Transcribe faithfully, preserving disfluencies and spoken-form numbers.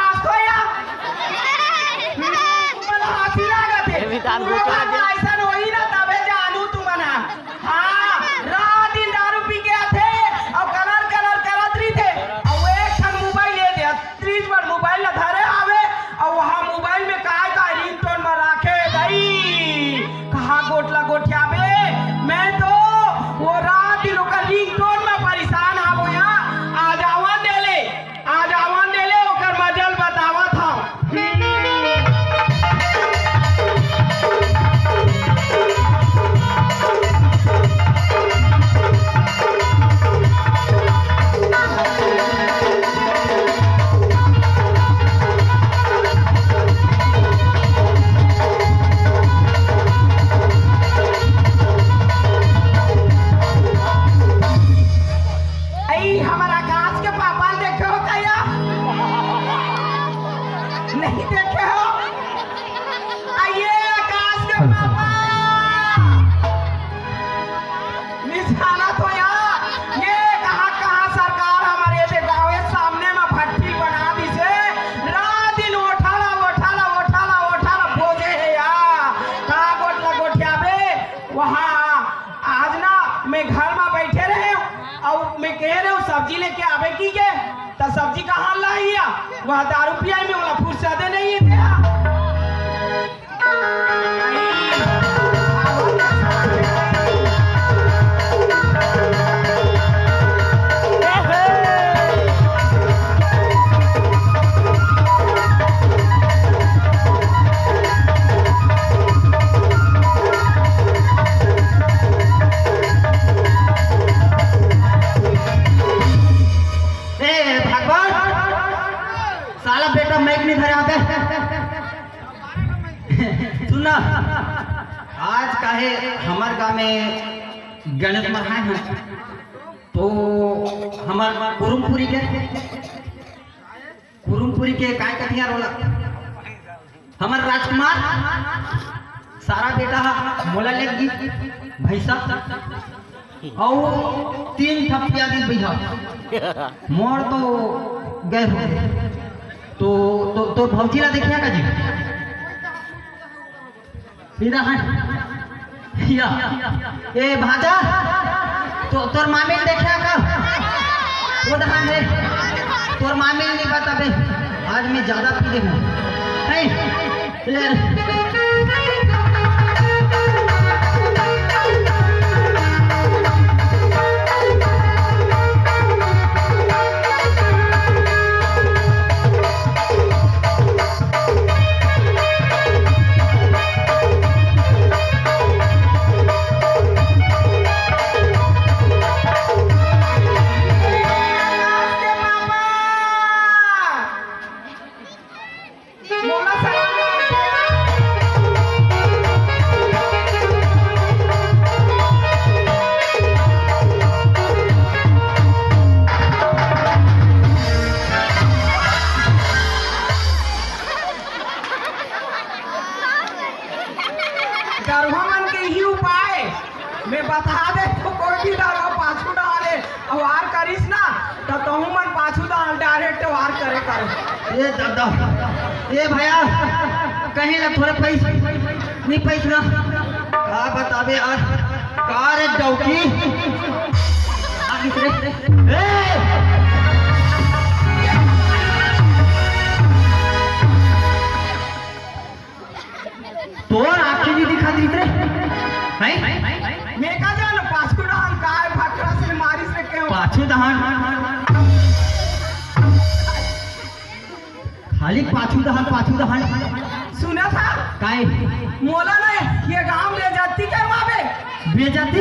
हंसत हो या? तुमन हंसी लागत हे। ए, मितान पूरा गोचर बात दे। अइसन होही ना, तभे जानहू तुमन ह। हाँ, रात दिन दारू पी के आथे, अउ कलर कलर करत रहिथे, अउ एक ठन मोबाइल ले दे, तीस बार मोबाइल ला धरे हावे, अउ वहाँ मोबाइल में काय काय रिंगटोन में राखे दई। कहाँ गोठ ला गोठियाबे, मैं तो वो रात दिन ओकर रिंगटोन में परेशान हावो या, आ जावन दे ले। आज आवन दे ले, ओकर मजा ल बतावत हंव। अई, हमर आकाश के पापा ल देखे हो का या? नहीं देखे हो? आ ये आकाश के पापा! निशाना तो या, ये कहाँ, कहाँ सरकार हमर ये गाँव के सामने में भट्ठी बना दिसे। रात दिन ओठाला, ओठाला, ओठाला, ओठाला बोजे हे या। का गोठ ला गोठियाबे? वहाँ आज ना मैं घर में बैठे रहे हूँ, अउ मैं कहे रहे हूँ सब्जी लेके आबे की के, त सब्जी कहाँ लाई या? वह दारू पियाई में ओला फुर्सते नहीं है तेरा। ए, भागवत, साला बेटा माइक नहीं धरे आते। सुन ना, आज काहे हमर गाँव में गणेश महाराज हैं, तो हमर कुरुमपुरी के, कुरुमपुरी के काय कथिया रोला, हमर राजकुमार सारा बेटा हा मोला ले गी भैंसा, अउ तीन ठप्पिया दी भैया, मोर तो गए हो। तो, तो, तो भौजी ला देखिया का जी? सीधा हट। या। ए भाजा, तो तोर मामी ल देखा का? वो दहा है। तोर मामी ल नहीं बताबे। आज मैं ज्यादा पी लेहूं। हैं? ए। गरवा मन के इही उपाय, मैं बता दे तो कोई भी डहर पाछू डहर ले वार करिस ना, त तहूं मन पाछू डहर direct वार करे करो। ए दादा, ए भैया, कहीं ला थोड़े पैस, नहीं पैस ना। का बताबे यार, का रे डौकी? आ किस रे? ए! तोर आँखी नहीं दिखा दी रे। हैं? मैं का जानो पाछू डहर काय भखरा से मारिस रे केहू। पाछू डहर। खाली पाछू डहर, पाछू डहर। सुना था? काय? मोला ना ये गांव बेइज्जती करवाबे। बेइज्जती?